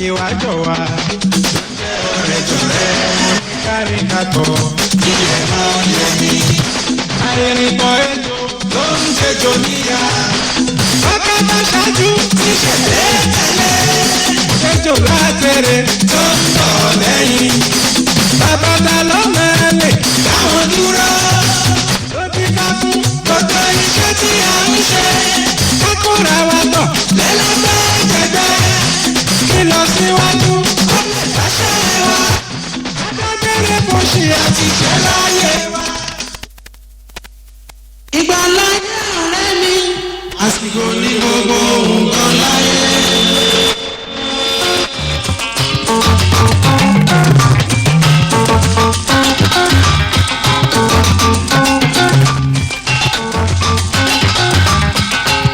Ìwájọ wa ọ̀rẹ́jọ̀rẹ́ káríkàtọ̀ ilẹ̀ máa ń yẹ ní. Arìnrìnkọ̀ ejò ló ń jẹjọ níyà. Bákàtà ṣáájú ti ṣẹ̀lẹ̀ tẹ́lẹ̀. Ejò látẹ̀rẹ̀ tó ń bọ̀ lẹ́yìn. Bàbá ta ló máa lè dáwọn dúró. Ló ti ká fún gbogbo iṣẹ́ tí a ń ṣe. Kákóra wa tọ̀ lẹ́lẹ́gbẹ́ jẹgbẹ́. Kí lọ síwájú ó lè báṣẹ́ wa. Adágbére kò ṣe àtijọ́ láyé wa. Ìgbà láyé ọ̀rẹ́ mi. Àsìkò ní gbogbo nǹkan láyé.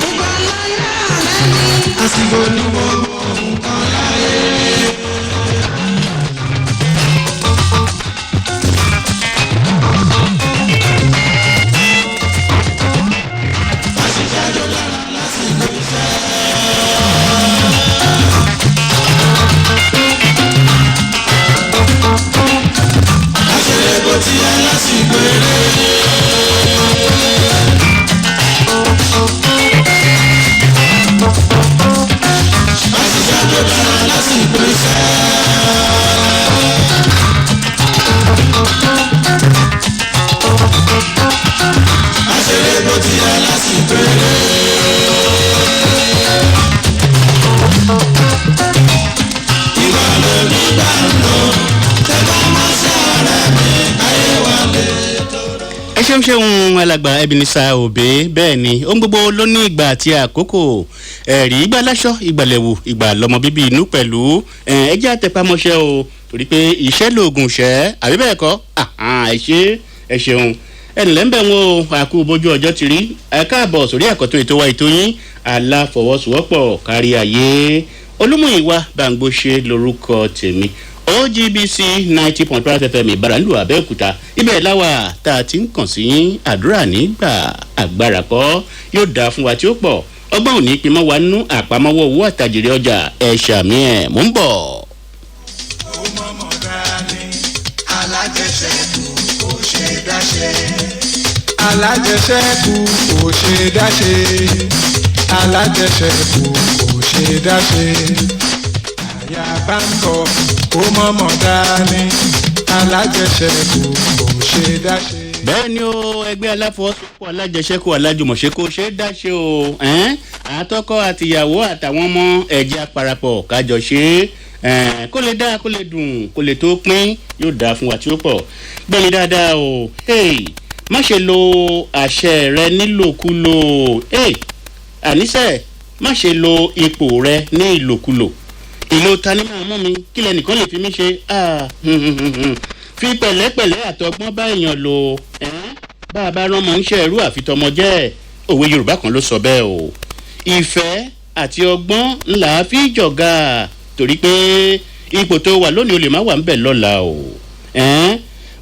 Ìgbà láyé ọ̀rẹ́ mi. Àsìkò ní gbogbo nǹkan láyé. Àṣìṣe àjọ dára lásìkò iṣẹ́. Àṣeré bó ti yẹ lásìkò eré. Àṣìṣe àjọ dára lásìkò iṣẹ́. Àṣeré bó ti yẹ lásìkò eré. Ìgbà lómi gbà ń lò, tẹ́ bá máa ṣe ọ̀rẹ́ mi, ayé wa lè tọrọ. Ẹ ṣeun ṣeun, alàgbà Ebenezer Obey. Bẹ́ẹ̀ ni, ohun gbogbo ló ní ìgbà àti àkókò. Ẹ̀rí ìgbà láṣọ, ìgbàlẹ̀wò, ìgbà lọ́mọ bíbí inú pẹ̀lú. Ẹ jẹ́ àtẹpámọ́ṣẹ́ o, torí pé iṣẹ́ lóògùn ṣẹ́, àbí bẹ́ẹ̀ kọ́? Ẹ ṣe, ẹ ṣeun, ẹ ǹlẹ́ ń bẹ̀ wọ́n o. Àkú bójú ọjọ́ ti rí. Ẹ káàbọ̀ sórí àkọ́tún ètò wa, ètò yín, Aláfọwọ́sowọ́pọ̀ Kárí Ayé. Olúmúyìwá Bàǹgbóṣe lórúkọ tèmi. OGBC 90.5 FM, Ìbàrànlù, Abẹ́òkúta, ibẹ̀ láwà tá a ti ń kàn sí yín. Àdúrà nígbà, agbára kọ́. Yóò dáa fún wa tí ó pọ̀. Ọgbọ́n òní pimọ́ wa nú àpamọ́wọ́ owó àtàjèrè ọjà. Ẹ̀ ṣàmì ẹ̀, mò ń bọ̀. Ó mọ̀mọ́ dání. Alájẹṣẹ́kù kò ṣe dáṣe. Alájẹṣẹ́kù kò ṣe dáṣe. Alájẹṣẹ́kù kò ṣe dáṣe. Àyà bá ń bọ̀, ó mọ̀mọ́ dání. Alájẹṣẹ́kù kò ṣe dáṣe. Bẹ́ẹ̀ ni o, ẹgbẹ́ aláfọwọ́sowọ́pọ̀ alájẹsẹ́kù alájùmọ̀ṣe kò ṣeé dáṣe o. Àtọkọ àtìyàwó àtàwọn ọmọ, ẹ̀jẹ̀ aparapọ̀ kájọ ṣe é, kó lè dáa, kó lè dùn, kó lè tó pín. Yóò dáa fún wa tí ó pọ̀. Gbẹ́ni dáadáa o. Hey, má ṣe lo àṣẹ rẹ nílòkulò. Hey, àníṣe, má ṣe lo ipò rẹ ní ìlòkulò. Ìlò ta ni máa mú mi? Kí lẹnìkan lè fi mí ṣe? Ah, fi pẹ̀lẹ́pẹ̀lẹ́ àtọgbọ́n bá èèyàn lò. Bá a bá rán ọmọ ń ṣe ẹrú àfitọmọ jẹ́, òwe Yorùbá kan ló sọ bẹ́ẹ̀ o. Ìfẹ́ àti ọgbọ́n ńlá fi jọ̀gá, torí pé ipò tó wà lónìí, o lè má wà ńbẹ̀ lọ́la o.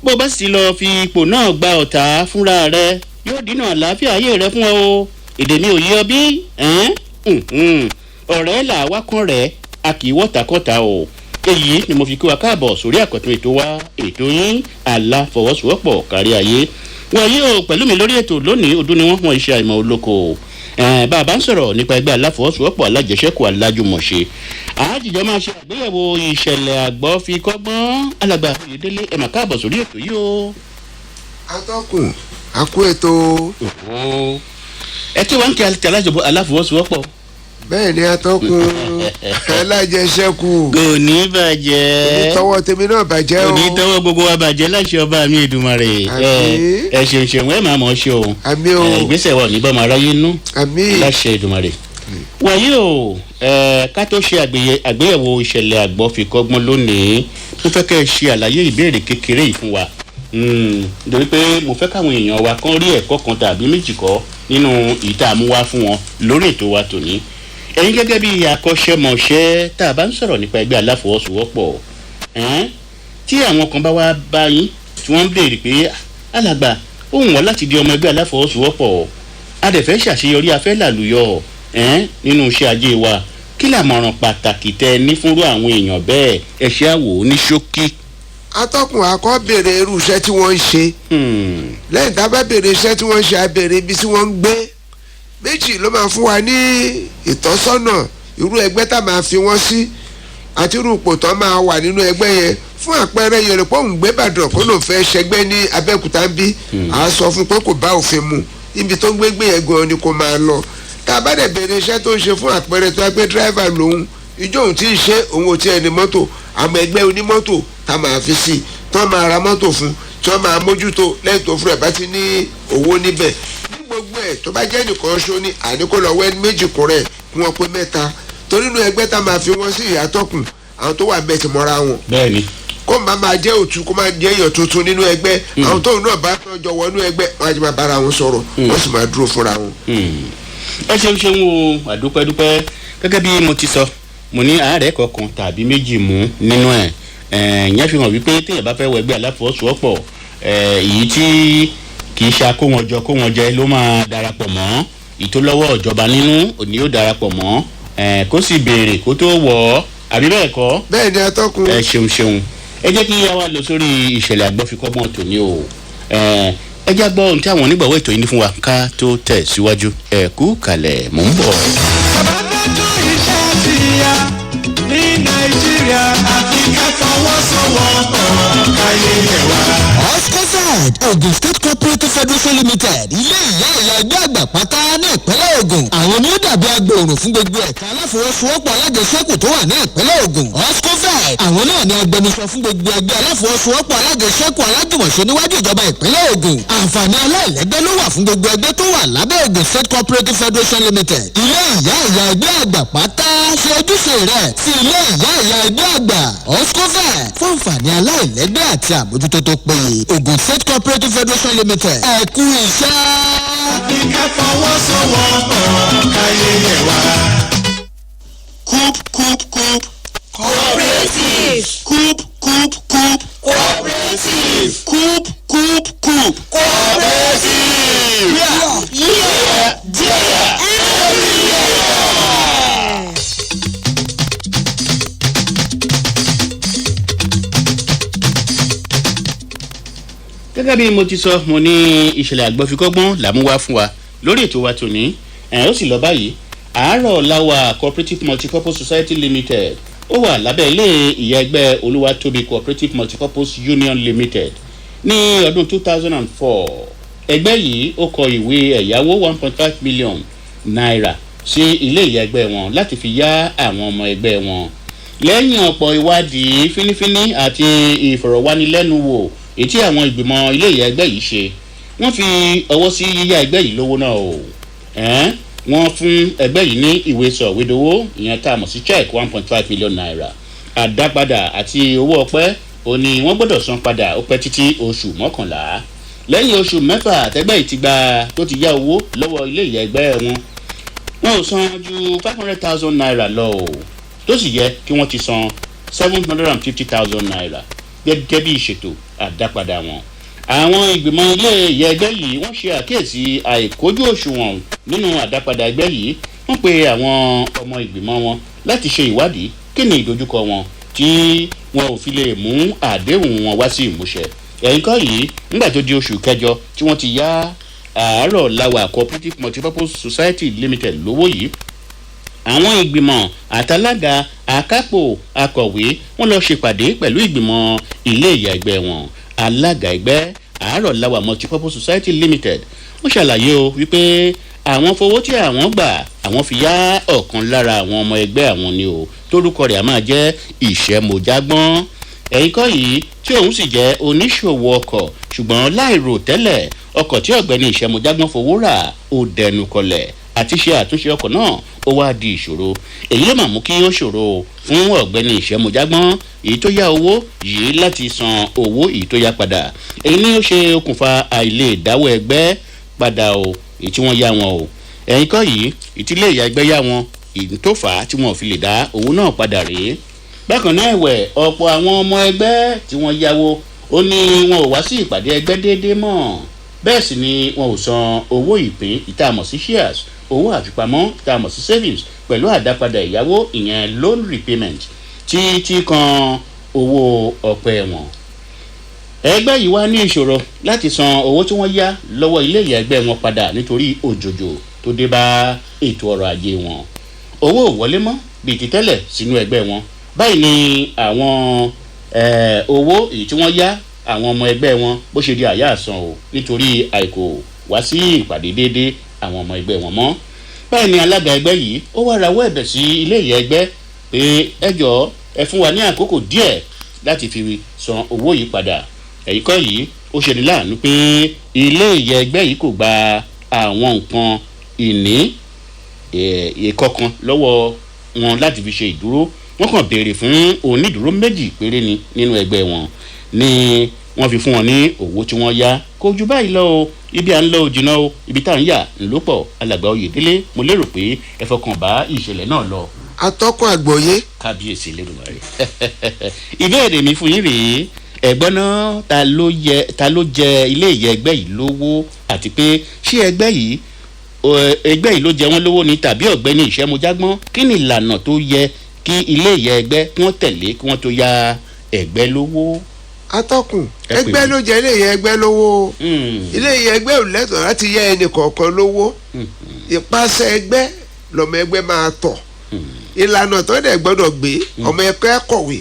Bó o bá sì lọ fi ipò náà gba ọ̀tá fúnra rẹ, yóò dínà àlàáfíà ayé rẹ fún ọ o. Èdè mi ò yé ọ bí? Ọ̀rẹ́ là wá kán rẹ̀, a kì í wọ́tàkọ́tà o. Èyí ni mo fi kí wa káàbọ̀ sórí àkọ́tún ètò wa, ètò yín, Aláfọwọ́sowọ́pọ̀ Kárí Ayé. Wọ̀nyí o, pẹ̀lú mi lórí ètò lónìí, ọdún ni wọ́n wọn iṣẹ́ àìmọ̀ olóko. Bá a bá ń sọ̀rọ̀ nípa ẹgbẹ́ aláfọwọ́sowọ́pọ̀ alájẹsẹ́kù alájùmọ̀ṣe, àájìjọ máa ṣe àgbéyẹ̀wò ìṣẹ̀lẹ̀ àgbọ̀ fi kọ́gbọ́n. Alàgbà Oyèdélé, ẹ mà káàbọ̀ sórí ètò yìí o. Atọ́kùn, àkú ètò. Ẹ tí wọ́n ń kí aláfọwọ́sowọ́pọ̀. Bẹ́ẹ̀ ni, atọ́kùn, alájẹsẹ́kù. Kò ní bàjẹ́. Tọwọ́ tèmi náà bàjẹ́ o. Kò ní tọwọ́ gbogbo wa bàjẹ́ láṣẹ ọba mi Èdùmàrè. Àmín. Ẹ ṣeun ṣeun, ẹ máa mọ̀ ọ́ ṣe o. Àmín o. Ìgbésẹ̀ wa ò ní bá ọmọ aráyé nú. Àmín. Láṣẹ Èdùmàrè. Wàyí o, ká tó ṣe àgbéyẹ̀wò ìṣẹ̀lẹ̀ àgbọ̀ fi kọ́gbọ́n lónìí, mo fẹ́ kẹ́ ẹ ṣe àlàyé ìbéèrè kékeré yìí fún wa, nítorí pé mo fẹ́ káwọn èèyàn wa kán rí ẹ̀kọ́ kan tàbí méjì kọ́ nínú ìta àmúwá fún wọn lórí ètò wa tòní. Ẹ̀yin gẹ́gẹ́ bí akọ́ṣẹ́mọṣẹ́, tá a bá ń sọ̀rọ̀ nípa ẹgbẹ́ aláfọwọ́sowọ́pọ̀, tí àwọn kan bá wá bá yín tí wọ́n ń béèrè pé, "Alàgbà, ó wù wọ́n láti di ọmọ ẹgbẹ́ aláfọwọ́sowọ́pọ̀, a dẹ̀ fẹ́ ṣàṣeyọrí, a fẹ́ làlùyọ nínú iṣẹ́ ajé wa," kí Kí làmọ̀ràn pàtàkì tẹ ẹ ní fúnrú àwọn èèyàn bẹ́ẹ̀? Ẹ ṣe àwò ní ṣókí. Atọ́kùn, akọ́ béèrè irú iṣẹ́ tí wọ́n ń ṣe. Lẹ́yìn tá a bá béèrè iṣẹ́ tí wọ́n ń ṣe, a béèrè ibi tí wọ́n ń gbé. Méjì ló máa fún wa ní ìtọ́sọ́nà irú ẹgbẹ́ tá a máa fi wọ́n sí àti irú ipò tán máa wà nínú ẹgbẹ́ yẹn. Fún àpẹẹrẹ, yẹn lè pọ́ ń gbé Ìbàdàn, kó lóun fẹ́ ṣẹgbẹ́ ní Abẹ́òkúta ń bí, à á sọ fún pé kò bá òfin mu. Ibi tó ń gbé gbé yẹn gan ni kò máa lọ. Tá a bá dẹ̀ béèrè iṣẹ́ tó ń ṣe, fún àpẹẹrẹ, tó a gbé driver lòun, ìjọ òun tí ń ṣe, òun ò tiẹ̀ ní mọ́tò, àmọ́ ẹgbẹ́ onímọ́tò tá a máa fi sí i, tí wọ́n máa ra mọ́tò fún, tí wọ́n máa mójútó lẹ́yìn tó fún ẹ̀ bá ti ní owó níbẹ̀ ní gbogbo ẹ̀. Tó bá jẹ́ nìkan ṣó ní àní, kó lọ wẹ́ méjì kún rẹ̀ kí wọ́n pé mẹ́ta, torí inú ẹgbẹ́ tá a máa fi wọ́n sí, ìyàtọ̀kùn, àwọn tó wà bẹ́ẹ̀ ti mọ́ra wọn. Kó máa jẹ́ òtún, kó máa jẹ́ èèyàn tuntun nínú ẹgbẹ́. Àwọn tóun náà bá tọ́jọ́ wọnú ẹgbẹ́, wọ́n á ti máa bára wọn sọ̀rọ̀, wọ́n sì máa dúró fúnra wọn. Ẹ ṣeun ṣeun o, àdúpẹ́dúpẹ́. Gẹ́gẹ́ bí mo ti sọ, mo ní àárẹ̀ kọ̀ọ̀kan tàbí méjì mú nínú ẹ̀. Ìyẹn fi hàn wípé téèyàn bá fẹ́ wọ ẹgbẹ́ aláfọwọ́sowọ́pọ̀, èyí tí kì í ṣe akówọ́njọ kówọ́njẹ ló máa darapọ̀ mọ́, ìtòlọ́wọ́ ìjọba nínú òní yóò darapọ̀ mọ́, kó sì béèrè kó tó wọ̀ ọ́, àbí bẹ́ẹ̀ kọ́? Bẹ́ẹ̀ ni, atọ́kùn. Ẹ ṣeun ṣeun. Ẹ jẹ́ kí a wá lọ sórí ìṣẹ̀lẹ̀ àgbọ̀fikọ́gbọ́n tòní o. Ẹ jẹ́ gbọ́ ohun tí àwọn onígbọ̀wọ́ ètò yìí ní fún wa ká tó tẹ̀ síwájú. Ẹ kú kalẹ̀, mò ń bọ̀. Bàbá fẹ́ tún iṣẹ́ ti ya ní Nàìjíríà, àfi ká fọwọ́sowọ́pọ̀ káyé yẹ̀ wá. Oscofed Ogun State Cooperative Federation Limited, ilé ìyá ìyá ẹgbẹ́ àgbà pátá ní ìpínlẹ̀ Ògùn, àwọn ni ó dàbí agbòòrùn fún gbogbo ẹ̀ka aláfọwọ́sowọ́pọ̀ alájẹsẹ́kù tó wà ní ìpínlẹ̀ Ògùn. Oscofed, àwọn náà ni agbẹnusọ fún gbogbo ẹgbẹ́ aláfọwọ́sowọ́pọ̀ alájẹsẹ́kù alájùmọ̀ṣe níwájú ìjọba ìpínlẹ̀ Ògùn. Àǹfààní aláìlẹ́gbẹ́ ló wà fún gbogbo ẹgbẹ́ tó wà lábẹ́ Ògùn State Cooperative Federation Limited, ilé ìyá ìyá ẹgbẹ́ àgbà pátá. Ṣe ojúṣe rẹ̀ sí ilé ìyá ìyá ẹgbẹ́ àgbà Oscofed fún àǹfààní aláìlẹ́gbẹ́ àti àmójútó tó péye. Ògùn State Cooperative Federation Limited, ẹ kú iṣẹ́. Àfi ká fọwọ́sowọ́pọ̀ káyé yẹ̀ wá. Coop coop coop. Cooperative. Coop coop coop. Cooperative. Coop coop coop. Cooperative. Yeah, yeah, yeah. Gẹ́gẹ́ bí mo ti sọ, mo ní ìṣẹ̀lẹ̀ àgbọ̀fikọ́gbọ́n làmúwá fún wa lórí ètò wa tòní. Ẹ̀ ó sì lọ báyìí. Àárọ̀ Láwà Cooperative Multipurpose Society Limited, ó wà lábẹ́ ilé ìyá ẹgbẹ́ Olúwatóbi Cooperative Multipurpose Union Limited. Ní ọdún 2004, ẹgbẹ́ yìí ó kọ ìwé ẹ̀yáwó ₦1.5 million sí ilé ìyá ẹgbẹ́ wọn láti fi yá àwọn ọmọ ẹgbẹ́ wọn. Lẹ́yìn ọ̀pọ̀ ìwádìí fínífíní àti ìfọ̀rọ̀wánilẹ́nuwò èyí tí àwọn ìgbìmọ̀ ilé ìyá ẹgbẹ́ yìí ṣe, wọ́n fi ọwọ́ sí yíyá ẹgbẹ́ yìí lówó náà o. Wọ́n fún ẹgbẹ́ yìí ní ìwé sọ̀wédowó, ìyẹn tá a mọ̀ sí check, ₦1.5 million. Àdápadà àti owó ọpẹ́ ò ní wọ́n gbọ́dọ̀ san padà, ó pẹ́ títí oṣù 11. Lẹ́yìn oṣù 6 tẹ́gbẹ́ yìí ti gba tó ti yá owó lọ́wọ́ ilé ìyá ẹgbẹ́ wọn, wọn ò san ju ₦500,000 lọ o, tó sì yẹ kí wọ́n ti san ₦750,000 gẹ́gẹ́ bí ìṣètò àdápadà wọn. Àwọn ìgbìmọ̀ ilé ìyá ẹgbẹ́ yìí, wọ́n ṣe àkíyèsí àìkójú òṣùwọ̀n nínú àdápadà ẹgbẹ́ yìí. Wọ́n pe àwọn ọmọ ìgbìmọ̀ wọn láti ṣe ìwádìí kí ni ìdojúkọ wọn tí wọn ò fi lè mú àdéhùn wọn wá sí ìmúṣẹ. Ẹ̀yìn kọ́ yìí, nígbà tó di oṣù kẹjọ tí wọ́n ti yá Àárọ̀ Làwà Cooperative Multipurpose Society Limited lówó yìí, àwọn ìgbìmọ̀ àtàlága, akápò, akọ̀wé, wọ́n lọ ṣèpàdé pẹ̀lú ìgbìmọ̀ ilé ìyá ẹgbẹ́ wọn. Alága ẹgbẹ́ Àárọ̀ Làwà Multipurpose Society Limited, wọ́n ṣàlàyé o wípé àwọn fowó tí àwọn gbà, àwọn fi yá ọ̀kan lára àwọn ọmọ ẹgbẹ́ àwọn ni o, torúkọ rẹ̀ a máa jẹ́ Ìṣẹ́mojágbọ́n. Ẹ̀yìn kọ́ yìí, tí òun sì jẹ́ oníṣòwò ọkọ̀, ṣùgbọ́n láìrò tẹ́lẹ̀, ọkọ̀ tí ọ̀gbẹ́ni Ìṣẹ́mojágbọ́n fowó rà ó dẹnu kọlẹ̀. Àti ṣe àtúnṣe ọkọ̀ náà, ó wá di ìṣòro. Èyí ló mà mú kí ó ṣòro fún ọ̀gbẹ́ni Ìṣẹ́mojágbọ́n èyí tó yá owó yìí láti san owó èyí tó yá padà. Èyí ni ó ṣe okùnfà àìlè dáwọ́ ẹgbẹ́ padà o, èyí tí wọ́n yá wọn o. Ẹ̀yìn kọ́ yìí, ìtílé ìyá ẹgbẹ́ yá wọn, èyí tó fà á tí wọn ò fi lè dá owó náà padà rèé. Bákan náà ẹ̀wẹ̀, ọ̀pọ̀ àwọn ọmọ ẹgbẹ́ tí wọ́n yáwó ó ní wọn ò wá sí ìpàdé ẹgbẹ́ déédéé mọ́. Bẹ́ẹ̀ sì ni wọn ò san owó ìpín ìtààmọ̀ sí shares, owó àfipamọ́ ìtààmọ̀ sí savings, pẹ̀lú àdápadà ìyáwó, ìyẹn loan repayment, títí kan owó ọ̀pẹ wọn. Ẹgbẹ́ yìí wá ní ìṣòro láti san owó tí wọ́n yá lọ́wọ́ ilé ìyá ẹgbẹ́ wọn padà nítorí òjòjò tó dé bá ètò ọrọ̀ ajé wọn. Owó ò wọlé mọ́ bíi ti tẹ́lẹ̀ sínú ẹgbẹ́ wọn. Báyìí ni àwọn owó èyí tí wọ́n yá àwọn ọmọ ẹgbẹ́ wọn bó ṣe di àyà àsan o, nítorí àìkò wá sí ìpàdé déédéé àwọn ọmọ ẹgbẹ́ wọn mọ́. Báyìí ni alága ẹgbẹ́ yìí ó wá rawọ́ ẹ̀bẹ̀ sí ilé ìyá ẹgbẹ́ pé ẹ jọ̀ọ́, ẹ fún wa ní àkókò díẹ̀ láti fi san owó yìí padà. Èyí kọ́ yìí, ó ṣe ní láàánú pé ilé ìyá ẹgbẹ́ yìí kò gba àwọn nǹkan ìní ìkọ̀kan lọ́wọ́ wọn láti fi ṣe ìdúró. Wọ́n kàn béèrè fún onídùúró 2 péré ni nínú ẹgbẹ́ wọn ni wọ́n fi fún wọn ní owó tí wọ́n yá. Kò ju báyìí lọ o. Ibi à ń lọ ò jìnnà o, ibi tá à ń yà ń ló pọ̀. Alàgbà Oyèdélé, mo lérò pé ẹ fọkàn bá ìṣẹ̀lẹ̀ náà lọ. Atọ́kùn, àgbọ̀yé. Kábíyèsí lẹ́dùnmarè. Ìbéèrè mi fún yín rèé: ẹ̀gbọ́n náà, ta ló jẹ ilé ìyá ẹgbẹ́ yìí lówó, àti pé ṣé ẹgbẹ́ yìí ló jẹ wọ́n lówó ni tàbí ọ̀gbẹ́ni Ìṣẹ́mujágbọ́n? Kí ni ìlànà tó yẹ kí ilé ìyá ẹgbẹ́ kí wọ́n tẹ̀lé kí wọ́n tó ya ẹgbẹ́ lówó? Atọ́kùn, Ẹ pè ẹgbẹ́ mí. ló jẹ ilé ìyá ẹgbẹ́ lówó. Ilé ìyá ẹgbẹ́ ò lẹ́tọ̀ọ́ láti yá ẹnì kọ̀ọ̀kan lówó. Ìpasẹ̀ ẹgbẹ́ lọ́mọ ẹgbẹ́ máa tọ̀. Ìlànà tó dẹ̀ gbọ́dọ̀ gbé, ọmọ ẹgbẹ́ kọ̀wé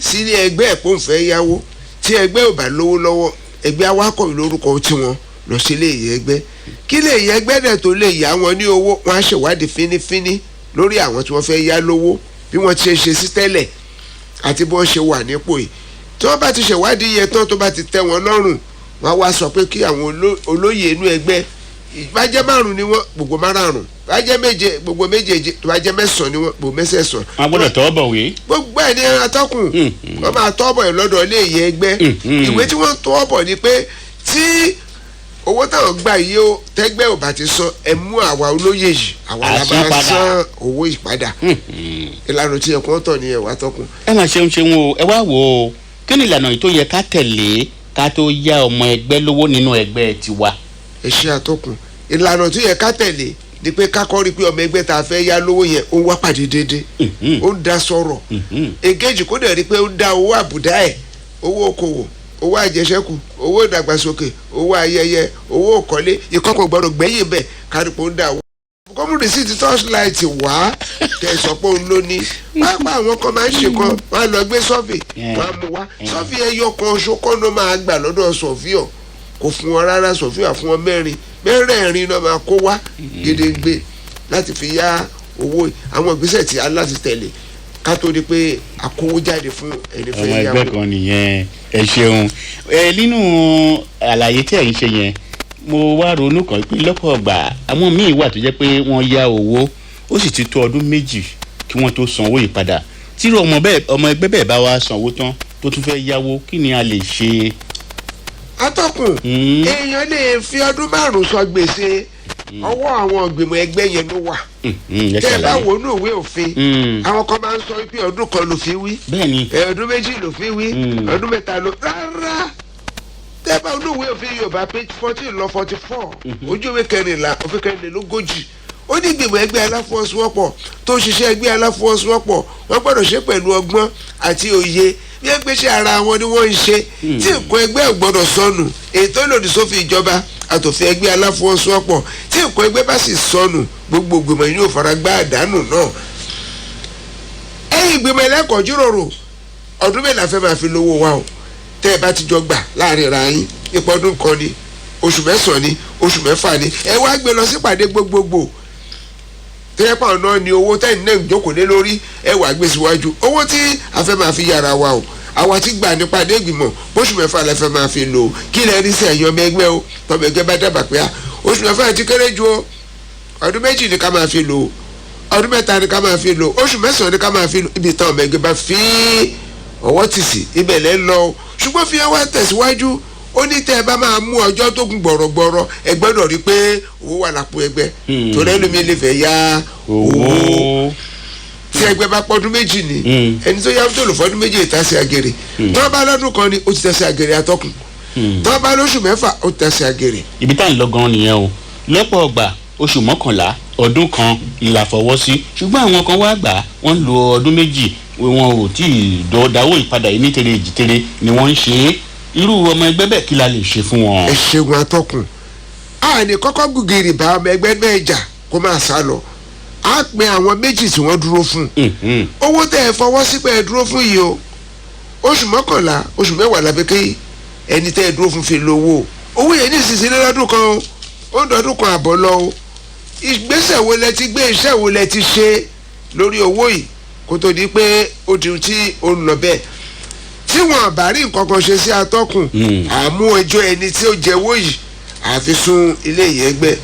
sí ilé ẹgbẹ́ ẹ̀ pé òun fẹ́ yáwó. Tí ẹgbẹ́ ò bá lówó lọ́wọ́, ẹgbẹ́ á wá kọ̀wé lórúkọ tiwọn lọ sí ilé ìyá ẹgbẹ́. Kí ilé ìyá ẹgbẹ́ dẹ̀ tó lè yá wọn ní owó, wọn á ṣèwádìí fínífíní lórí àwọn tí wọ́n fẹ́ yá lówó, bí wọ́n ti ṣe ṣe sí tẹ́lẹ̀ àti bí wọ́n ṣe wà nípò yìí. Tí wọ́n bá ti ṣèwádìí yẹn tán, tó bá ti tẹ́ wọn lọ́rùn, wọ́n á wá sọ pé kí àwọn olóyè inú ẹgbẹ́, bá jẹ́ márùn ni wọ́n, gbogbo márùn, bá jẹ́ méje, gbogbo méjèèje, tó bá jẹ́ mẹ́sàn-án ni wọ́n, gbogbo mẹ́sẹ̀sán. Wọn gbọ́dọ̀ tọwọ́ bọ̀wé. Gbogbo ẹ̀ ní atọ́kùn. Wọ́n máa tọ́ bọ̀ lọ́dọ̀ ilé ìyẹn ẹgbẹ́. Ìwé tí wọ́n tọ́ bọ̀ ni pé tí owó táwọn gbà yìí ó tẹ́gbẹ́ ò bá ti san, ẹ mú àwa olóyè yìí, àwa la máa Àsanpadà. san owó ìpadà. Ìlànà tí ẹ̀kọ́ tọ̀ ni ẹ̀wà tọkùn. Ẹ máa ṣeun ṣeun o. Ẹ wá wò ó, kí ni ìlànà yìí tó yẹ ká tẹ̀lé ká tó yá ọmọ ẹgbẹ́ lówó nínú ẹgbẹ́ tiwa? Ẹ ṣe, àtọkùn. Ìlànà tó yẹ ká tẹ̀lé ni pé ká kọ́ rí pé ọmọ ẹgbẹ́ tá a fẹ́ yá lówó yẹn, ó ń wá pàdé déédéé, ó ń dá sọ̀rọ̀. Èkejì, kó dẹ̀ rí pé ó ń dá owó àbùdá ẹ̀, owó okòwò, owó àjẹsẹ́kù, owó ìdàgbàsókè, owó ayẹyẹ, owó òkọ́lé, ìkọ́kọ̀ gbọ́dọ̀ gbẹ́yìn bẹ́ẹ̀. Kárí pé ó ń dá owó kọ́mú rìsíìtì torchlight wá tẹ̀sán pé òun ló ní. Pápá àwọn kan máa ń ṣe kan, wọ́n á lọ gbé survey, wọ́n á mú wá. Survey ẹyọ kan ṣó kọ́ ló máa gbà lọ́dọ̀ surveyor. Kò fún wọn rárá. Surveyor fún wọn mẹ́rin, mẹ́rẹ̀ẹ̀rin náà máa kó wá gédéǹgbé láti fi yá owó. Àwọn ìgbésẹ̀ tí a láti tẹ̀lé ká tó di pé akówó jáde fún ẹni Ọmọ fẹ́ ẹgbẹ́ yáwó. kan nìyẹn. Ẹ ṣeun. Ẹ nínú àlàyé tí ẹ̀yin ṣe yẹn, mo wá ronú kan pé lọ́pọ̀ ọgbà àwọn míì wà tó jẹ́ pé wọ́n yá owó, ó sì ti tó ọdún 2 kí wọ́n tó san owó yìí padà. Tírú ọmọ bẹ́ẹ̀, ọmọ ẹgbẹ́ bẹ́ẹ̀ bá wá san owó tán, tó tún fẹ́ yáwó, kí ni a lè ṣe? Atọ́kùn, èèyàn lè fi ọdún 5 sọ gbèsè. Ọwọ́ àwọn ìgbìmọ̀ ẹgbẹ́ yẹn ló wà. Ẹ Tẹ́ ẹ bá ṣàlàyé. wò ó ní òwe òfin, àwọn kan máa ń sọ pé ọdún kan ló fi wí, Bẹ́ẹ̀ni. ọdún 2 ló fi wí, ọdún 3 ló rárá. Tẹ́ ẹ bá wò ó ní òwe òfin Yorùbá, page 14 lọ 44, ojú ìwé 14, òfin 44, ó ní ìgbìmọ̀ ẹgbẹ́ aláfọwọ́sowọ́pọ̀ tó ń ṣiṣẹ́ ẹgbẹ́ aláfọwọ́sowọ́pọ̀, wọ́n gbọ́dọ̀ ṣe pẹ̀lú ọgbọ́n àti òye, bí ẹgbẹ́ ṣe ara wọn ni wọ́n ń ṣe, tí nǹkan ẹgbẹ́ ò gbọ́dọ̀ sọnù èyí tó lòdì sófin ìjọba àtòfin ẹgbẹ́ aláfọwọ́sowọ́pọ̀. Tí nǹkan ẹgbẹ́ bá sì sọnù, gbogbo ìgbìmọ̀ yìí yóò fara gbá àdánù náà. Ẹ̀yin ìgbìmọ̀ ẹlẹ́kọ̀ọ́ jíròrò, ọdún mélòó la fẹ́ máa fi lówó wa o? Tẹ́ ẹ bá ti jọ gbà láàrin ra yín ipò ọdún kan ni, oṣù 9 ni, oṣù 6 ni, ẹ wá gbé lọ sípàdé gbogbogbò. Tẹ́ ẹ pàwọn náà ni owó tẹ́yìn náà jókòó lé lórí, ẹ wàá gbé síwájú owó tí a fẹ́ máa fi yára wa o. Àwa ti gbà nípàdé ìgbìmọ̀, bóṣù 6 la fẹ́ máa fi lò ó. Kí lẹ rí sí, ẹ̀yin ọmọ ẹgbẹ́ o? Tọmọ ẹgbẹ́ bá dábàá pé a oṣù 6 ti kéré ju o, ọdún 2 ni ká máa fi lò ó, ọdún 3 ni ká máa fi lò ó, oṣù 9 ni ká máa fi lò ó, ibi táwọn ọmọ ẹgbẹ́ bá fi ọwọ́ tì sí, ibẹ̀ lẹ́ ń lọ o. Ṣùgbọ́n fi wá tẹ̀síwájú, ó ní tẹ́ ẹ bá máa mú ọjọ́ tó gùn gbọ̀rọ̀gbọ̀rọ̀, ẹ gbọ́dọ̀ rí pé owó wà lápò ẹgbẹ́, torí ẹlòmíín lè fẹ́ yá owó. Owó. Tí ẹgbẹ́ bá pọ́dún 2 ni, ẹni tó yá tó lò fọ́dún 2 ìtàsí àgèrè. Tó bá lọ́dún kan ni, ó ti tẹ̀sí àgèrè, atọ́kùn. Tó bá lóṣù 6 ó tẹ̀sí àgèrè. Ibi tá à ń lọ gan nìyẹn o. Lọ́pọ̀ ọgbà oṣù 11 ọdún kan la fọwọ́ sí, ṣùgbọ́n àwọn kan wá gbà wọ́n ń lo ọdún 2, wọn ò tí ì dáwọ́ ìpadà yìí nítorí èjìtere ni wọ́n ń ṣe é. Irú ọmọ ẹgbẹ́ bẹ́ẹ̀, kí la lè ṣe fún wọn? Ẹ ṣeun atọ́kùn. A ní kọ́kọ́ gùgìrì bá ọmọ ẹgbẹ́ náà jà kó máa sá lọ. A pe àwọn méjì tí wọ́n dúró fún owó tẹ́ ẹ fọwọ́ sí pé ẹ dúró fún yìí o, oṣù 11 oṣù 10 la fi kí ẹni tẹ́ ẹ dúró fún fi lówó owó yẹn ní ìsinsìnyí lọ́dún kan o, ó ń dọdún kan àbọ̀ lọ o. Ìgbésẹ̀ wo lẹ ti gbé, iṣẹ́ wo lẹ ti ṣe lórí owó yìí kó tó di pé ó di ohun tí ó ń lọ bẹ́ẹ̀? Tí wọn bá rí nǹkan kan ṣe sí, atọ́kùn, àmú ẹjọ́ ẹni tí ó jẹ́wọ́ yìí àfi sún ilé ìyẹn gbẹ́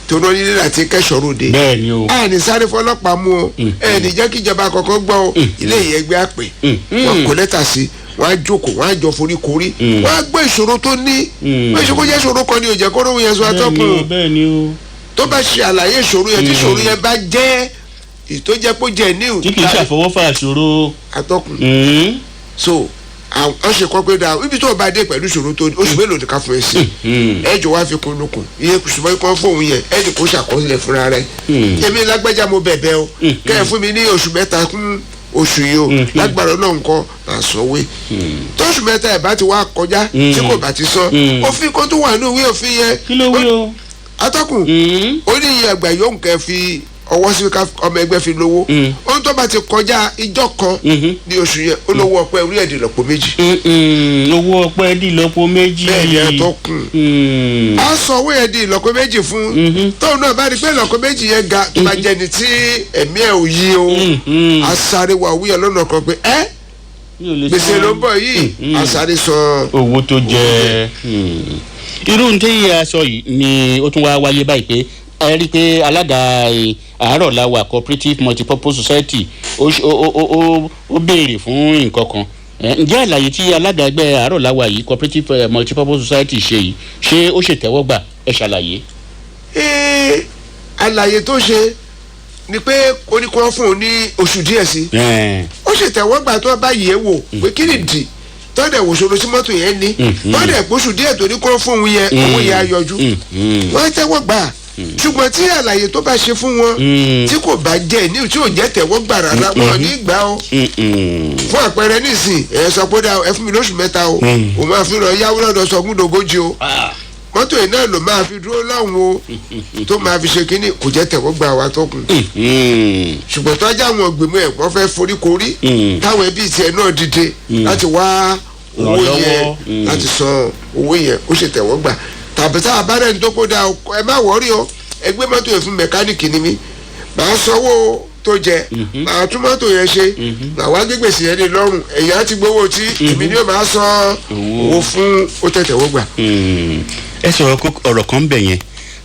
tó rán nílé láti kẹ́sọ̀rọ̀ òde. Bẹ́ẹ̀ ni o. A ní sáré fọlọ́pàá mú o, ẹ ní jẹ́ kí ìjọba kankan gbọ́ o. Ilé ìyẹn gbẹ́ àpè, wọn kò lẹ́tà sí, wọn á jókòó, wọn á jọ forí korí, wọn á gbọ́ ìṣòro tó ní. Wọ́n ṣe kó jẹ́ ìṣòro kan ní ó jẹ́ kó rówó yẹn sọ, atọ́kùn. Bẹ́ẹ̀ ni o. Tó bá ṣe àlàyé ìṣòro yẹn, tí ìṣòro yẹn bá jẹ́ ìtó jẹ́ pé jẹ́ ní tí kì í ṣàfọwọ́fà ìṣòro. Atọ́kùn, so àwọn ṣe kọ́ pé dáa, ibi tó o bá dé pẹ̀lú ìṣòro tó ní, oṣù mélòó ni ká fún ẹ sí? Ẹ jọ wá fi kún lukùn iye ṣùgbọ́n kọ́ fóun yẹn, ẹ ní kó ṣàkọsílẹ̀ fúnra rẹ̀. Èmi lágbájá, mo bẹ̀bẹ̀ o, kẹ́ ẹ fún mi ní oṣù 3 kún oṣù yìí o, lágbára náà nǹkan máa sanwó. Tóṣù 3 ẹ̀ bá ti wá kọjá tí kò bá ti san, òfin kan tó wà ní ìwé òfin yẹn. Kí ló wí o? Atọ́kùn, ó ní iye àgbà yóò kẹ́ fi ọwọ́ sí ká ọmọ ẹgbẹ́ fi lówó. Ohun tó bá ti kọjá ìjọ kan ní oṣù yẹn, ó lówó ọpẹ́ orí ẹ̀dì lọ́pọ̀ 2. Owó ọpẹ́ dì lọ́pọ̀ 2. Bẹ́ẹ̀ ni, atọ́kùn. A sọ owó yẹn di ìlọ́po 2 fún tóun náà bá rí pé ìlọ́po 2 yẹn ga, tó bá jẹni tí ẹ̀mí ẹ̀ ò yí o, a sáré wa owó yẹn lọ́nà kan pé ẹ́ gbèsè ló ń bọ̀ yìí, a sáré san owó tó jẹ. Irú ní tí a sọ yìí ni ó tún wá wáyé báyìí pé ẹ rí i pé alága Àárọ̀ Làwà Cooperative Multipurpose Society ó béèrè fún nǹkan kan. Ǹjẹ́ àlàyé tí alága ẹgbẹ́ Àárọ̀ Làwà yìí Cooperative Multipurpose Society ṣe yìí, ṣé ó ṣètẹ́wọ́gbà? Ẹ ṣàlàyé. Ee, àlàyé tó ṣe ni pé ó ní kí wọ́n fún un ní oṣù díẹ̀ sí. Ó ṣètẹ́wọ́gbà tó bá yẹ̀ wò pé kí nìdí tọ́dẹ̀ wòṣòro sí mọ́tò yẹn ní tọ́dẹ̀ gbóṣù díẹ̀ tó ní kó fún un yẹn, owó yẹn á yọjú, wọ́n tẹ́wọ́ gbà. Ṣùgbọ́n tí àlàyé tó bá ṣe fún wọn tí kò bá jẹ́ ní tí ò jẹ́ tẹ̀wọ́ gbà rárá, wọn ò ní gbà ó. Fún àpẹẹrẹ nísìn, ẹ sọ pé ẹ fún mi lóṣù 3 o, òun máa fi lọ yáwó lọ́dọ̀ sọgúndogójì o, mọ́tò yìí náà ló máa fi dúró láwọn o, tó máa fi ṣe kínní, kò jẹ́ tẹ̀wọ́ gbà wá tó kù. Ṣùgbọ́n tó ajá àwọn ògbìmọ̀ ẹ̀, wọ́n fẹ́ foríkorí, táwọn ẹbí tiẹ̀ náà dìde láti wá owó yẹn láti san owó yẹn, ó ṣe tẹ̀wọ́ gbà. Tàbí tá a bá rẹ̀ ní tó kó dáa, ẹ má wọ́rí o, ẹ gbé mọ́tò yẹn fún mẹkáníìkì ni mí, màá sanwó tó jẹ, màá tún mọ́tò yẹn ṣe, màá wá gbégbèsè yẹn ní lọ́rùn, ẹ̀yà á ti gbowó tí èmi ni ó máa san owó fún, ó tẹ̀tẹ̀wọ́ gbà. Ẹ sọ̀rọ̀ ọ̀rọ̀ kan bẹ̀ yẹn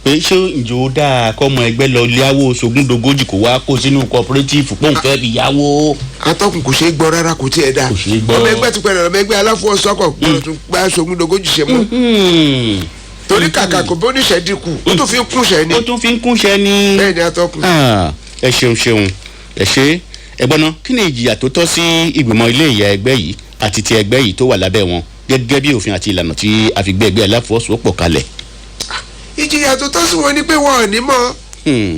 pé ṣé ǹjẹ́ ó dáa kọ́mọ ẹgbẹ́ lọ yáwó sogúndogójì kó wá kó sínú cooperative pòun fẹ́ fi yáwó? Atọ́kùn, kò ṣeé gbọ́ rárá, kò tiẹ̀ dáa. Kò ṣeé gbọ́. Ọmọ ẹgbẹ́ ti pẹ̀lú ọmọ ẹgbẹ́ aláfọwọ́sọ́kọ̀ gbọ́dọ̀ tún gbá sogúndogójì ṣe mọ́, torí kàkà kò bó níṣẹ́ dínkù, ó tún fi ń kúnṣẹ́ ni. Ó tún fi ń kúnṣẹ́ ni. Bẹ́ẹ̀ ni, atọ́kùn. Ẹ ṣeun ṣeun, ẹ ṣe. Ẹ gbọ́ná, kí ni ìjìyà tó tọ́ sí ìgbìmọ̀ ilé ìyá ẹgbẹ́ yìí àti ti ẹgbẹ́ yìí tó wà lábẹ́ wọn gẹ́gẹ́ bí òfin àti ìlànà tí a fi gbé ẹgbẹ́ aláfọwọ́sowọ́pọ̀ kalẹ̀? Ìjìyà tó tọ́ sí wọn ni pé wọn ò ní mọ̀.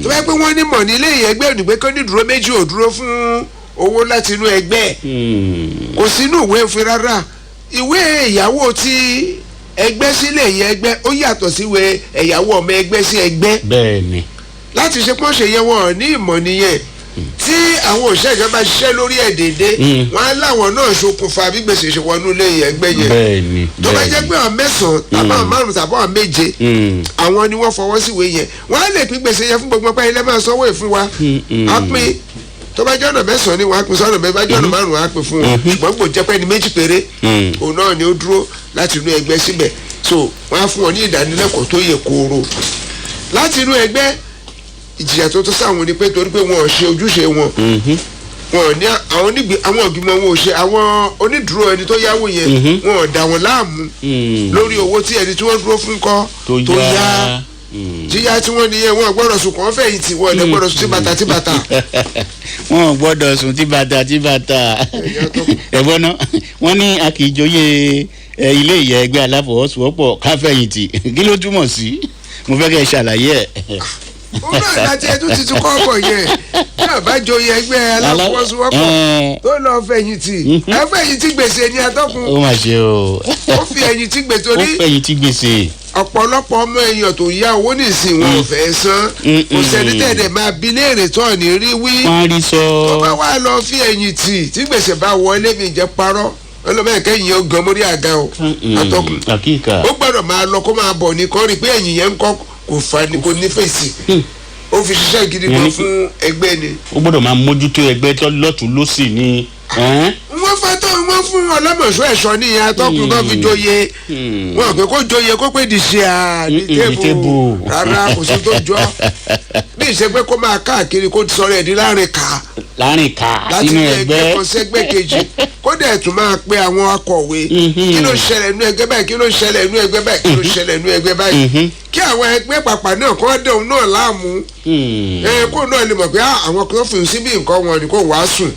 Tó bá pé wọ́n ní mọ̀ ní ilé ìyá ẹgbẹ́ òní pé kó ní dúró méjì ò dúró fún owó láti inú ẹgbẹ́, kò sínú ìwé òfin rárá. Ìwé ìyàwó ti ẹgbẹ́ sílẹ̀ ìyá ẹgbẹ́ ó yàtọ̀ sí ìwé ẹ̀yàwó ọmọ ẹgbẹ́ sí ẹgbẹ́. Bẹ́ẹ̀ni. Láti ṣe pọ́n ṣe yẹn, wọn ò ní ìmọ̀ nìyẹn. Tí àwọn òṣìṣẹ́ ìjọba ṣiṣẹ́ lórí ẹ̀ déédéé, wọn á láwọn náà ṣokùnfà bí gbèsè ṣe wọnú ilé ẹgbẹ́ yẹn. Tó bá jẹ́ pé àwọn mẹ́sàn-án tàbí àwọn márùn-ún tàbí àwọn méje, àwọn ni wọ́n fọwọ́ síwèé yẹn, wọ́n á lè pín gbèsè yẹn fún gbogbo ọpẹ́ ilé máa sanwó ẹ̀ fún wa. Á pín, tó bá jẹ́ ọ̀nà 9 ni wọ́n á pín sọ́nà mẹ́fà, jẹ́ ọ̀nà 5 á pín fún wọn. Ṣùgbọ́n kò jẹ́ pé ẹni méjì péré òun náà ni ó dúró láti inú ẹgbẹ́ síbẹ̀, so wọ́n á fún wọn ní ìdánilẹ́kọ̀ọ́ tó yẹ kóró láti inú ẹgbẹ́. Ìjìyà tó tó sáwọn ni pé torí pé wọn ò ṣe ojúṣe wọn, wọn ò ní àwọn onígbì, àwọn ìgbìmọ̀ wọn ò ṣe, àwọn onídùúró ẹni tó yáwó yẹn, wọn ò dà wọn láàmú lórí owó tí ẹni tí wọ́n dúró fún kọ́ tó yá. Jíyá tí wọ́n nìyẹn, wọn gbọ́dọ̀ sùn kàn fẹ̀yìntì, wọn ò gbọ́dọ̀ sùn tí bàtà tí bàtà. Wọn ò gbọ́dọ̀ sùn tí bàtà tí bàtà. Ẹ̀gbọ́n náà, wọ́n ní a kì í joyè. Ilé ìyá ẹgbẹ́ aláfọwọ́sowọ́pọ̀ káfẹ̀yìntì, kí ló túmọ̀ sí? Mo fẹ́ kẹ́ ẹ ṣàlàyé ẹ̀. Òun náà láti ẹtú ti tún kọ́ ọ̀bọ̀ yẹn náà bá joyè ẹgbẹ́ aláfọwọ́sowọ́pọ̀ tó lọ fẹ̀yìntì, ẹ fẹ̀yìntì gbèsè ni, atọ́kùn. Ó mà ṣe o. Ó fi ẹ̀yìntì gbèsè Ó orí fẹ̀yìntì gbèsè. Ọ̀pọ̀lọpọ̀ ọmọ èèyàn tó yá owó nísìnyí, wọn ò fẹ́ san. Kò sẹ́ni tẹ̀lé máa bi léèrè tó ní rí wí. Wọ́n á rí sọ. Tó bá wá lọ fi ẹ̀yìn tì tí gbèsè bá wọlé, mi jẹ́ parọ́ ọlọ́mọ ẹ̀kẹ́ yìí ó gan mórí àga o, atọ́kùn. Àkíkà. Ó gbọ́dọ̀ máa lọ kó máa bọ̀ ní kọ́ rí pé ẹ̀yìn yẹn ń kọ́ kò fa ni kò ní fèsì. Ó fi ṣiṣẹ́ gidi gan fún ẹgbẹ́ ni. Ó gbọ́dọ̀ máa mójútó ẹgbẹ́ tó lọ́tún lọ́sì ni. Wọ́n fẹ́ tó wọ́n fún ọlọ́mọ̀ṣọ́ ẹ̀ṣọ́ ní atọ́kùn tó fi joyè wọn pé kó joyè kó pé di ṣe à ní ní tébù. Tébù. Rárá, kò sí tó jọ bí ìṣe pé kó máa káàkiri, kó sọ̀rọ̀ ẹ̀ di láàrin ká láàrin ká láti sínú ilé ẹgbẹ́ ẹgbẹ́. kan sẹ́gbẹ́ kejì, kó dẹ̀ tún máa pe àwọn akọ̀wé: kí ló ṣẹlẹ̀ nínú ẹgbẹ́ báyìí? Kí ló ṣẹlẹ̀ nínú ẹgbẹ́ báyìí? Kí ló ṣẹlẹ̀ nínú ẹgbẹ́ báyìí? Kí àwọn ẹgbẹ́ pàpà náà kọ́ dẹ̀hún náà láàmú ẹ, kó náà lè mọ̀ pé ah, àwọn kan fi síbi nǹkan wọn ni kò wá sùn.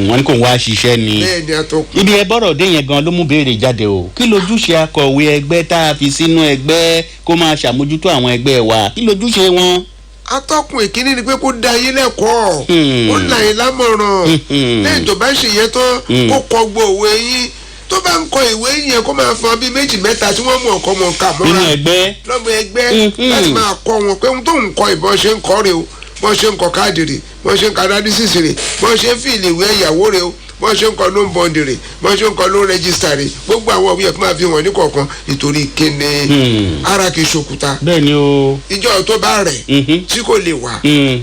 Wọ́n ní kò ń wá ṣiṣẹ́ ni. Bẹ́ẹ̀ ni, atọ́kùn. Ibi ẹ bọ́rọ̀ dé yẹn gan ló mú béèrè jáde o. Kí lójúṣe akọ̀wé ẹgbẹ́ tá a fi sínú ẹgbẹ́ kó máa ṣàmójútó àwọn ẹgbẹ́ wa? Kí lójúṣe wọn? Atọ́kùn, ìkíní ni pé kó da yín lẹ́kọ̀ọ́, ó là yín lámọ̀ràn. Lẹ́yìn tó bá ṣe yẹn tán, kó kọ gbọ́ òwe yín. Tó bá ń kọ ìwé yẹn, kó máa fọn bíi méjì mẹ́ta tí wọ́n mú ọ̀kọ́ mọ̀ ká nínú mọ́ra ẹgbẹ́. Lọ́mọ ẹgbẹ́ láti máa kọ́ wọn pé ohun tó ń kọ, ìbọn ṣe ń kọ́ rè o, bọ́n ṣe ń kọ káàdì rè, bọ́n ṣe ń kọ analysis rè, bọ́n ṣe ń fìlì ìwé ẹ̀yàwó rè o, bọ́n ṣe ń kọ loan bond rè, bọ́n ṣe ń kọ loan register rè. Gbogbo àwọn òwe yẹn kó máa fi hàn ní kọ̀ọ̀kan, nítorí kíni? Ara kì í ṣòkúta. Bẹ́ẹ̀ ni o. Ìjọ tó bá rẹ̀ tí kò lè wà,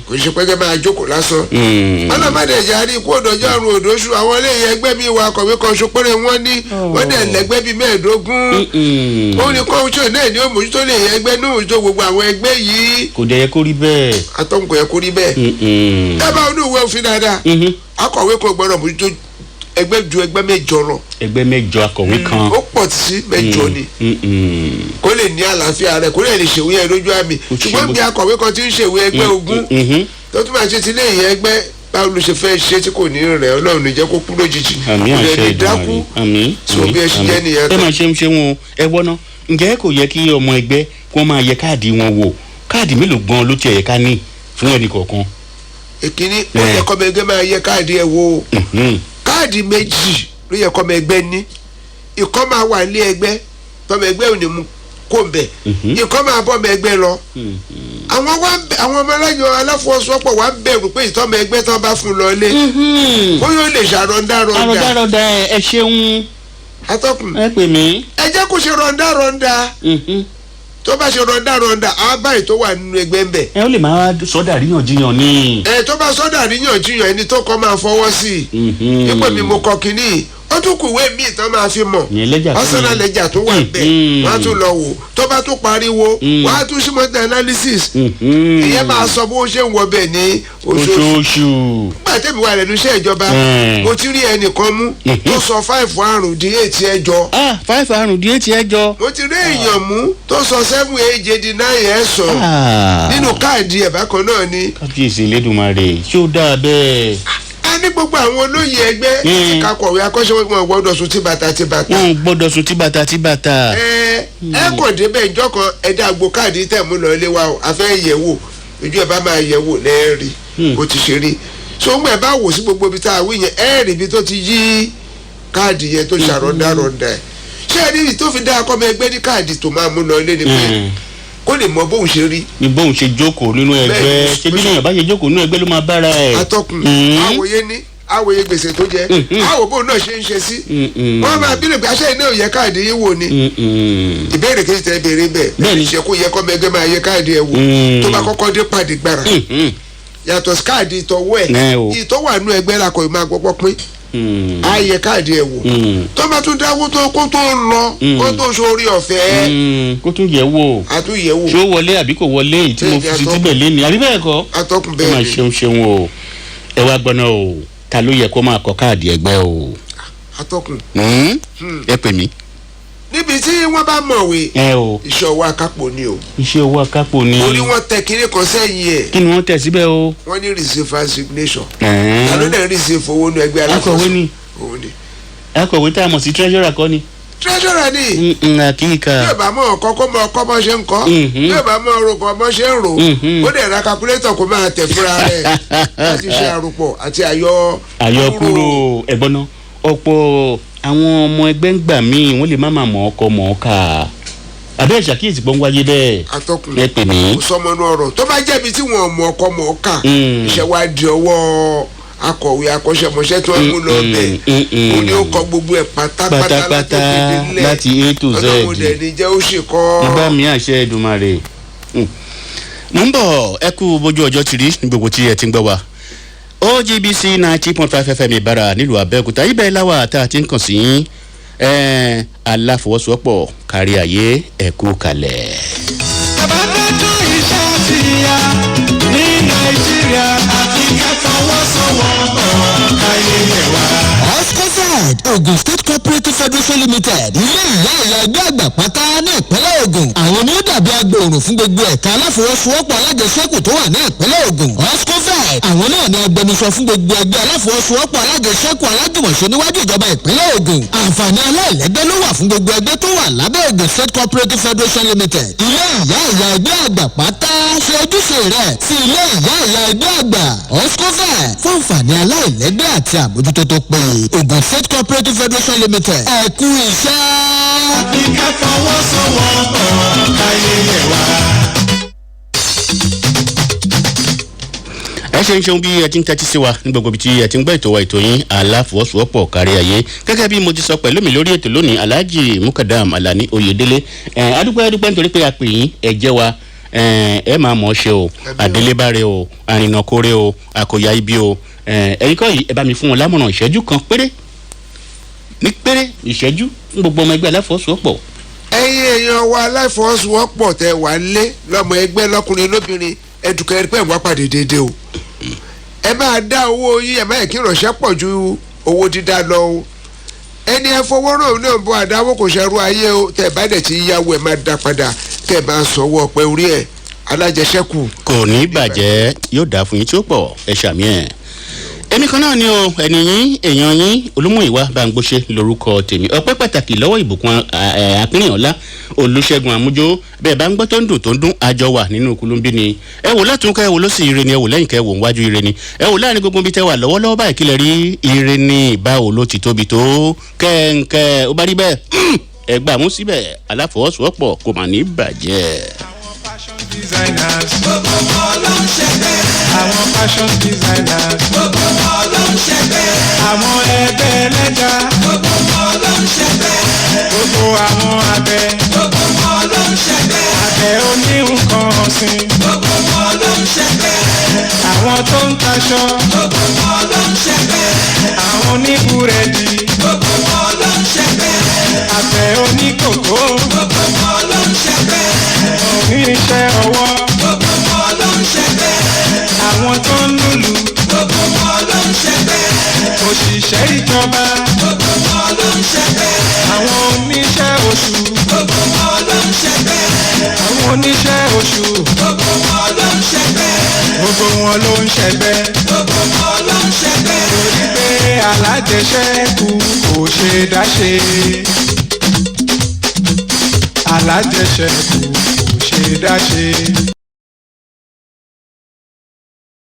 kò ṣe pé kẹ́ máa jókòó lásán. Ọlọ́mọdé ìjà rí ikú òdòjọ́ àrùn òdòṣù. Àwọn eléyìí ẹgbẹ́ mi wà, akọ̀wé kan ṣo péré wọ́n ní, wọ́n dẹ̀ lẹ́gbẹ́ bíi 15. Ó ní kọ́ńtò náà ní òmòjútó lè yẹ ẹgbẹ́ náà òjò gbogbo àwọn ẹgbẹ́ yìí. Kò dẹ̀ yẹ kó rí bẹ́ẹ̀. Atọ́nkọ̀ yẹ kó rí bẹ́ẹ̀. Dábàá onú ìwé òfin dáadáa, akọ̀wé kan gbọ́dọ̀ mójútó ẹgbẹ́ ju ẹgbẹ́ 8 lọ. Ẹgbẹ́ 8, akọ̀wé kan. Ó pọ̀ sí 8 ni, kó lè ní àlàáfíà rẹ̀, kó lè lè ṣèwé ẹ lójú àmì. Ó ṣe Ṣùgbọ́n bí akọ̀wé kan ti ń ṣèwé ẹgbẹ́ 20 tó tún máa ṣe ti lé ìyẹn ẹgbẹ́, báwo ló ṣe fẹ́ ṣe tí kò ní rẹ̀? Ọlọ́run ní jẹ́ kó kú lójijì. Àmì Kò àṣẹ lè ní Ìdùmarè. dákú. Àmì. So bí ẹ ṣe jẹ́ nìyẹn. Ẹ máa ṣe ń ṣe wọn o. Ẹ wọ́ná, ǹjẹ́ kò yẹ kí ọmọ ẹgbẹ́ kó máa yẹ káàdì wọn wò? Káàdì mélòó gan ló tiẹ̀ yẹ ká ní fún ẹnì kọ̀ọ̀kan? Èkíní, ó yẹ kọ́mọ ẹgbẹ́ máa yẹ káàdì ẹ wò. Káàdì 2 ló yẹ kọ́mọ ẹgbẹ́ ní. Ìkọ́ máa wà ní ẹgbẹ́ tọmọ ẹgbẹ́ ò ní mú kó ń bẹ̀, ìkọ́ máa bọ́ ọmọ ẹgbẹ́ lọ. Àwọn wa ń bẹ, àwọn ọmọ alájọ aláfọwọ́sowọ́pọ̀ wa ń bẹ̀rù pé ìtọ́mọ ẹgbẹ́ tán bá fún lọ lé, bóyá ó lè ṣàrọ̀ǹdàrọ̀ǹdà. Àròdàrọ̀dà, ẹ ṣeun. Atọ́kùn. Ẹ pè mí. Ẹ jẹ́ kó ṣe rọ̀ǹdàrọ̀ǹdà. Tó bá ṣe rọ̀ǹdàrọ̀ǹdà, á báyìí tó wà nínú ẹgbẹ́ ń bẹ̀. Ẹ ó lè máa sọdà ríyànjiyàn ni. Ẹ tó bá sọ́dà àríyànjiyàn, ẹni tó kọ́ máa fọwọ́ sí i ipò mi mo kọ kínní, ó tún kù ìwé míì tán máa fi mọ̀. Ìyẹn lẹ́jà tó Personal yẹn. ledger tó wà bẹ́ẹ̀, wọ́n á tún lọ wò. Tó bá tún pariwo, wọ́n á tún sí mọ́tò analysis. Ìyẹn máa sọ bó ṣe ń wọ bẹ́ẹ̀ ní oṣooṣù. Oṣooṣù. Nígbà tẹ́mi wà lẹ́nu iṣẹ́ ìjọba, mo ti rí ẹnìkan mú tó sọ 5 5 di 8 8. Ah, 5 5 di 8 8. Mo ti rí èèyàn mú tó sọ 7 7 di 9 9 nínú káàdì ẹ̀ bákan náà ni. Kábíyèsí Elédùmarè, ṣé ó dáa bẹ́ẹ̀? A ní gbogbo àwọn olóyè ẹgbẹ́ ti kakọ̀wé akọ́ṣẹ́mọṣẹ́ wọn gbọ́dọ̀ sùn tí bàtà tí bàtà. Wọn ò gbọ́dọ̀ sùn tí bàtà tí bàtà. Ẹ ẹ kò débẹ̀ ìjọ kan, ẹ dá agbo káàdì tẹ̀ mú lọ ilé wa o, a fẹ́ yẹ̀ wò. Ojú ẹ bá máa yẹ̀ wò lẹ́ẹ̀rí bó ti ṣe rí. So ń gbẹ bá wò sí gbogbo ibi tá a wí yẹn, ẹ rí ibi tó ti yí káàdì yẹn tó ṣàròndàròndà ẹ. Ṣé ẹ rí i tó fi dá akọ́mọ ẹgbẹ́ ní káàdì tó máa mú lọ ilé ni pé kó lè mọ bóun ṣe rí. Ní bóun ṣe jókòó nínú ẹgbẹ́. Bẹ́ẹ̀. Ṣé bí lèèyàn bá ṣe jókòó nínú ẹgbẹ́ ló máa bára ẹ̀. Atọ́kùn, àwòye ní àwòye gbèsè tó jẹ, àwò bóun náà ṣe ń ṣe sí. Wọ́n máa bí lè pé aṣẹ́ iná ò yẹ káàdì yín wò ni. Ìbéèrè kejì tẹ béèrè bẹ́ẹ̀. Bẹ́ẹ̀ni. Ṣe kó yẹ kọ́mọ ẹgbẹ́ máa yẹ káàdì ẹ̀ wò tó bá kọ́kọ́ dé pàdé gbára, yàtọ̀ sí káàdì ìtọ́wọ́ ẹ̀, Ẹ o. ìtọ́wọ́ àánú ẹgbẹ́ la kọ̀ máa gbọ́pọ́ pín, á yẹ káàdì ẹ̀ wò. Tó bá tún dáwó tó kó tó ń lọ, kó tó sórí ọ̀fẹ́, Kó tún yẹ̀ wò. àtúnyẹ̀ wò. Ṣé ó wọlé àbí kò wọlé, èyí tí mo Bẹ́ẹ̀ni, fi atọ́kùn. síbẹ̀ léni, àbí bẹ́ẹ̀ kọ́? Atọ́kùn, Ẹ bẹ́ẹ̀ máa ni. ṣeun ṣeun o. Ẹ wá gbọ́ná o, ta ló yẹ kó máa kọ káàdì ẹgbẹ́ o? Atọ́kùn. Ẹ pè mí. Níbi tí wọ́n bá mọ̀wé, Ẹ o. iṣẹ́ ọwọ́ akápò ni o. Iṣẹ́ owó akápò ni. Orí wọn tẹ kinní kan sẹ́yìn ẹ̀. Kí ni wọ́n tẹ̀ síbẹ̀ o? Wọ́n ní receive resignation. Ẹ̀ẹ́n. Ta ló dẹ̀ receive owó nu ẹgbẹ́ aláfọwọ́sọ? Akọ̀wé ni. Òun ni. Akọ̀wé tá a mọ̀ sí treasurer kọ́ ni. Treasurer ni. Àkíkà. Bí o bá mọ ọkọ, kó mọ ọkọ bọ́ ṣe ń kọ́. Bí o bá mọ orúkọ bọ́ ṣe ń rò, ó dẹ̀ ra calculator kó máa tẹ̀ fúnra rẹ̀ láti ṣe àròpọ̀ àti àyọ. Àyọkúrò. Ẹ̀gbọ́n náà, ọ̀pọ̀ àwọn ọmọ ẹgbẹ́ ń gbà míì, wọ́n lè má máa mọ̀ ọkọ mọ̀ ọ́kà. Àbẹ́ ìṣàkíyèsí pọ́n wáyé bẹ́ẹ̀? Atọ́kùn. Ẹ pè mí. Kò sọmọnú ọ̀rọ̀ tó bá jẹ̀bi tí wọn mọ ọkọ mọ̀ ọ́kà. Iṣẹ́ wa di ọwọ́ akọ̀wé akọ́ṣẹ́mọṣẹ́ tí wọ́n mú lọ bẹ̀. Ó ní ó kọ gbogbo ẹ̀ pátápátá. Pátápátá, láti A to Z. Ọlọ́run dẹ̀ ní jẹ́ ó ṣe kọ́. Bá mi àṣẹ Èdùmàrè. Mo ń bọ̀. Ẹ kú bójú ọjọ́ ti rí ní gbogbo tí ẹ ti ń gbọ́ wa. OGBC 90.5 FM Ìbára nílùú Abẹ́òkúta, ibẹ̀ láwà tá a ti ń kàn sí yín. Aláfọwọ́sowọ́pọ̀ kárí ayé, ẹ kú kalẹ̀. Bàbá tún iṣẹ́ ti ya ní Nàìjíríà àti ká fọwọ́sowọ́pọ̀ káyé yẹ wá. Oscofed Ogun State Cooperative Federation Limited, ilé ìyá ìyá ẹgbẹ́ àgbà pátá ní ìpínlẹ̀ Ògùn, àwọn ni ó dàbí agbòòrùn fún gbogbo ẹ̀ka aláfọwọ́sowọ́pọ̀ alájẹsẹ́kù tó wà ní ìpínlẹ̀ Ògùn. Oscofed, àwọn náà ni agbẹnusọ fún gbogbo ẹgbẹ́ aláfọwọ́sowọ́pọ̀ alájẹsẹ́kù alájùmọ̀ṣe níwájú ìjọba ìpínlẹ̀ Ògùn. Àǹfààní aláìlẹ́gbẹ́ ló wà fún gbogbo ẹgbẹ́ tó wà lábẹ́ Ògùn State Cooperative Federation Limited, ilé ìyá ìyá ẹgbẹ́ àgbà pátá. Ṣe ojúṣe rẹ̀ sí ilé ìyá ìyá ẹgbẹ́ àgbà Oscofed fún àǹfààní aláìlẹ́gbẹ́ àti àmójútó tó péye. Ògùn State Cooperative Federation Limited, ẹ kú iṣẹ́. Àfi ká fọwọ́sowọ́pọ̀ káyé yẹ wá. Ẹ ṣe ń ṣeun bí ẹ ti ń tẹ́tí sí wa ní gbogbo ibi tí ẹ ti ń gbọ́ ètò wa, ètò yín, Aláfọwọ́sowọ́pọ̀ kárí ayé. Gẹ́gẹ́ bí mo ti sọ, pẹ̀lú mi lórí ètò lónìí, Alhaji Mukadam Alani Oyedele. Ẹ adúpẹ́, adúpẹ́ nítorí pé a pè yín, ẹ jẹ́ wa. Ẹ máa mọ̀ ọ́ ṣe o. Àdélébáre o, àrìnàkóre o, àkòyà ibi o. Ẹ̀yin kọ́ yìí, ẹ bá mi fún wọn lámọ̀ràn ìṣẹ́jú kan péré, ní péré ìṣẹ́jú, fún gbogbo ọmọ ẹgbẹ́ aláfọwọ́sowọ́pọ̀. Ẹ̀yin èèyàn wa aláìfọwọ́sowọ́pọ̀ tẹ wà lé lọ́mọ ẹgbẹ́, lọ́kùnrin lóbìnrin, ẹdùkẹ́ ẹ pẹ́ wá pàdé déédéé o. Ẹ máa dá owó yín, ẹ má yẹ kí ìrànṣẹ́ pọ̀ ju owó dídá lọ o. Ẹni ẹ fowó ràn náà bọ́ àdáwó kò ṣerú ayé o. Tẹ bá dẹ̀ ti yáwó, ẹ máa dá padà, kẹ máa sanwó ọpẹ orí ẹ alájẹsẹ́kù. Kò ní bàjẹ́, yóò dáa fún yín tí ó pọ̀, ẹ ṣàmì ẹ̀. Èmi kan náà ni o, ẹni yín, èèyàn yín, Olúmúyìwá Báńgbóṣe lórúkọ tèmi. Ọpẹ́ pàtàkì lọ́wọ́ Ìbùkún Akínrìnọlá, Olùṣègùn Àmújó. Bẹ́ẹ̀ bá ń gbọ́ tó ń dùn tó ń dún, àjọ wà nínú kulumbi ni. Ẹ wò látún kẹ́, ẹ wò lọ́sì, ire ni. Ẹ wò lẹ́yìn kẹ́, ẹ wò níwájú, ire ni. Ẹ wò láàrin gbogbo ibi tẹ́ wà lọ́wọ́lọ́wọ́ báyìí, kílẹ̀ rí? Ire ni. Báwo ló ti tóbi tó kẹ́ńkẹ́? Ó bá rí bẹ́ẹ̀, ẹ gbà mú síbẹ̀. Aláfọwọ́sowọ́pọ̀ kò mà ní bàjẹ́. Àwọn fashion designers. Gbogbo wọn ló ń ṣẹgbẹ́. Àwọn fashion designers. Gbogbo wọn ló ń ṣẹgbẹ́. Àwọn ẹgbẹ́ ẹlẹ́ja. Gbogbo wọn ló ń ṣẹgbẹ́. Gbogbo àwọn àgbẹ̀. Gbogbo wọn ló ń ṣẹgbẹ́. Àgbẹ̀ oní nǹkan ọ̀sìn. Gbogbo wọn ló ń ṣẹgbẹ́. Àwọn tó ń taṣọ. Gbogbo wọn ló ń ṣẹgbẹ́. Àwọn oníbúrẹ́dì. Gbogbo wọn ló ń ṣẹgbẹ́. Àgbẹ̀ oníkòkó. Gbogbo wọn ló ń ṣẹgbẹ́. Oníṣẹ́ ọwọ́. Gbogbo wọn ló ń ṣẹgbẹ́. Àwọn tó ń lùlù. Gbogbo wọn ló ń ṣẹgbẹ́. Òṣìṣẹ́ ìjọba. Gbogbo wọn ló ń ṣẹgbẹ́. Àwọn oníṣẹ́ oṣù. Gbogbo wọn ló ń ṣẹgbẹ́. Àwọn oníṣẹ́ oṣù. Gbogbo wọn ló ń ṣẹgbẹ́. Gbogbo wọn ló ń ṣẹgbẹ́. Gbogbo wọn ló ń ṣẹgbẹ́. Torí pé alájẹṣẹ́kù kò ṣe dá ṣe. Alájẹṣẹ́kù kò ṣe dá ṣe.